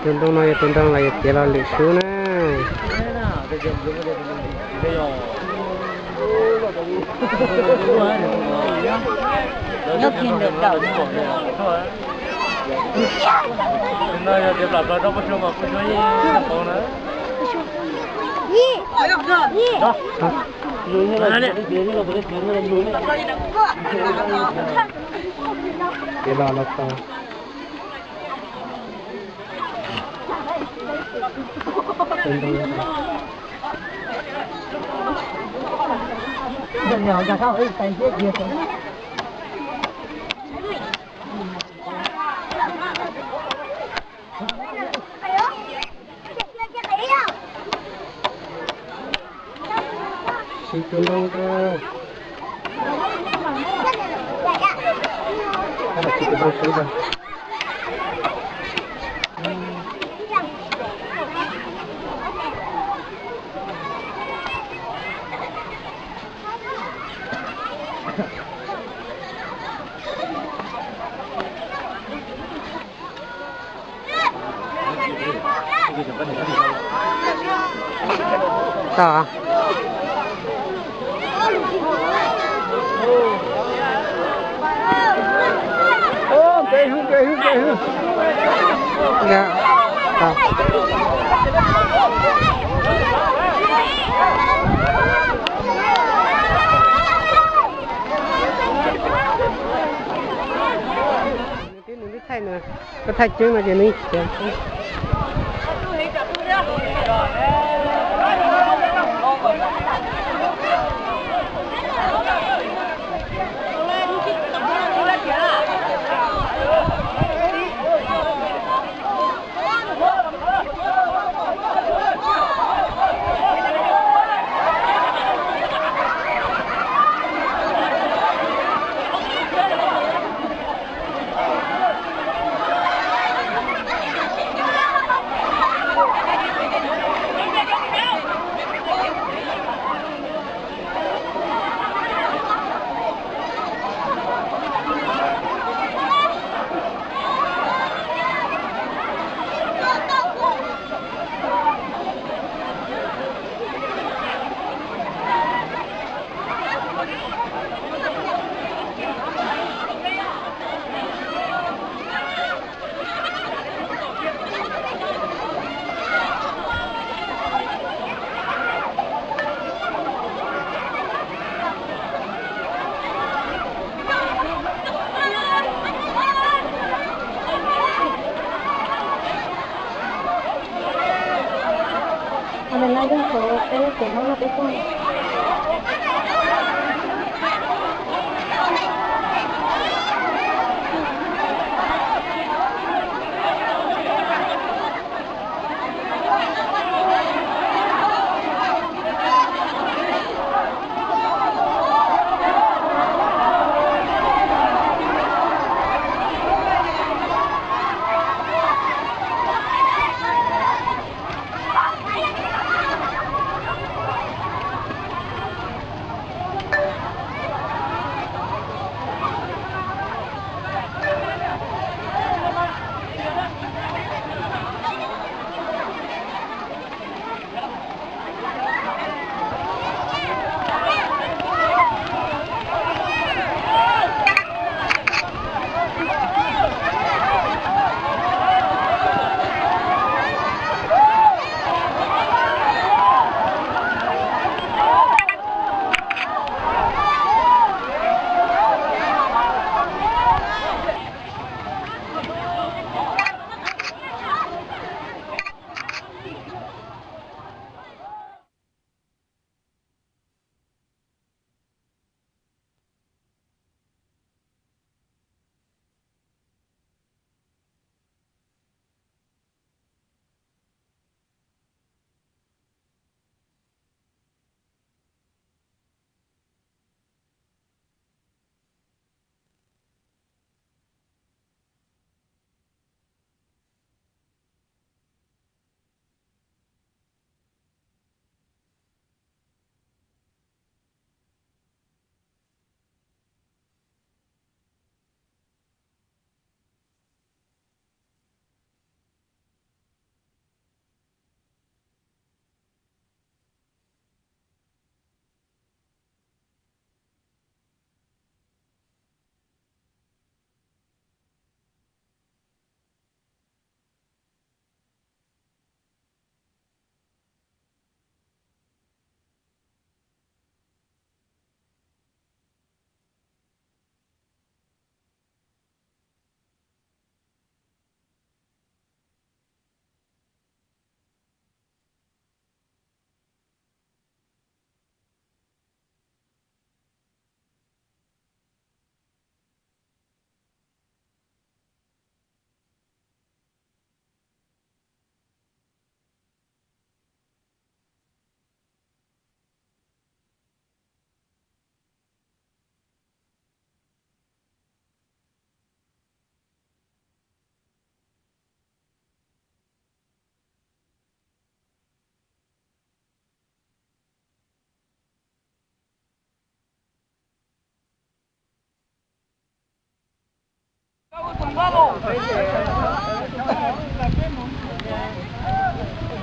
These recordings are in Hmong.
Tus ntoo no yog tus ntoo los yog tiav los lwm sub na. Tiav los los tau. Siv tus ntoo rau. Tau. Nws twb thaij, koj thaij tseeb no ces nws khiav.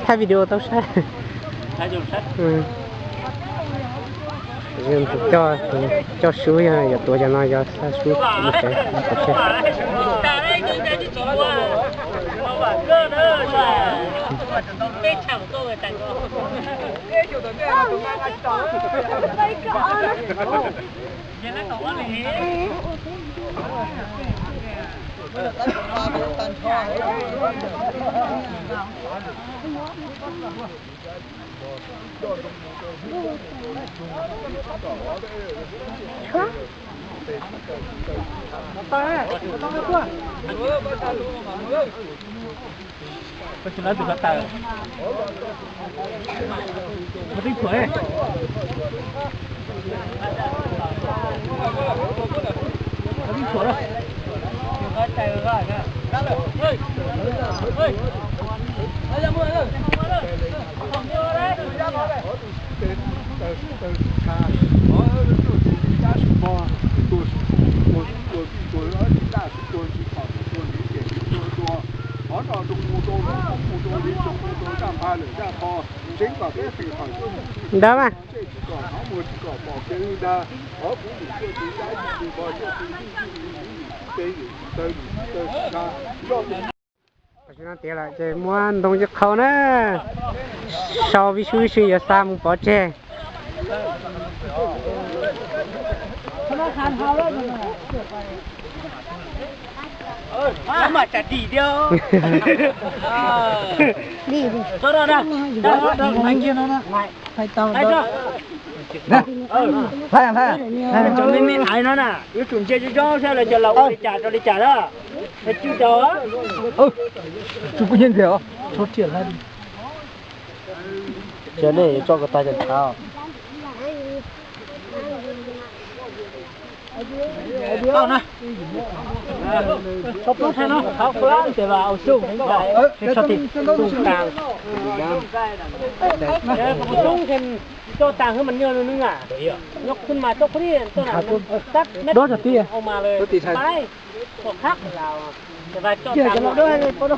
Thaij video tau saib. Coj, coj sub yog yuav tuav cov no yog xa sub mus tsev, mus tsev. Koj tsis lawv tus ko taws. Koj tib tshuam, koj tib tshuam lawm. Ntawd mas. Tiav lawm ces muab ntoo coj qhau na, sau vij sub vij sw yuav xa mus pov tseg. Cov me me aiv no na, yuav tsum ntsia zoo zoo saib lawv cov laus ua li cas rau li cas na. Hais cwj rau. Ces nej yuav tso ko tag ces ntshav. Tso plaub thaij no, qhov plaub ces vas au xyoob, tso tim tus tas. Xyoob tso tas hwv mas nyob nws nws na. Nyob khwb mas tso qhov ni, tso na, tab meb au mas lawm. Tab tom qhab. Ces vas tso tas hwv.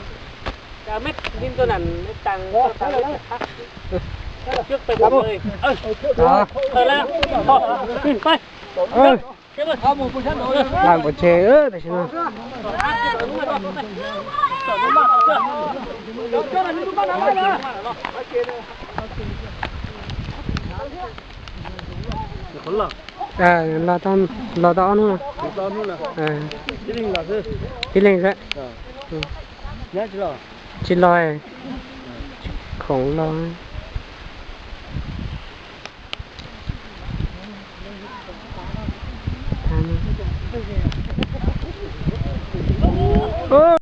Meb nti nto na, meb tas tso tas hwv qhab. Cwb peb pawg. Thawm lawm. Peb. Mus pov tseg tam sim no. Los tau, los tau ob hnub no. Tib leeg xwb. Tsis los, khoom los.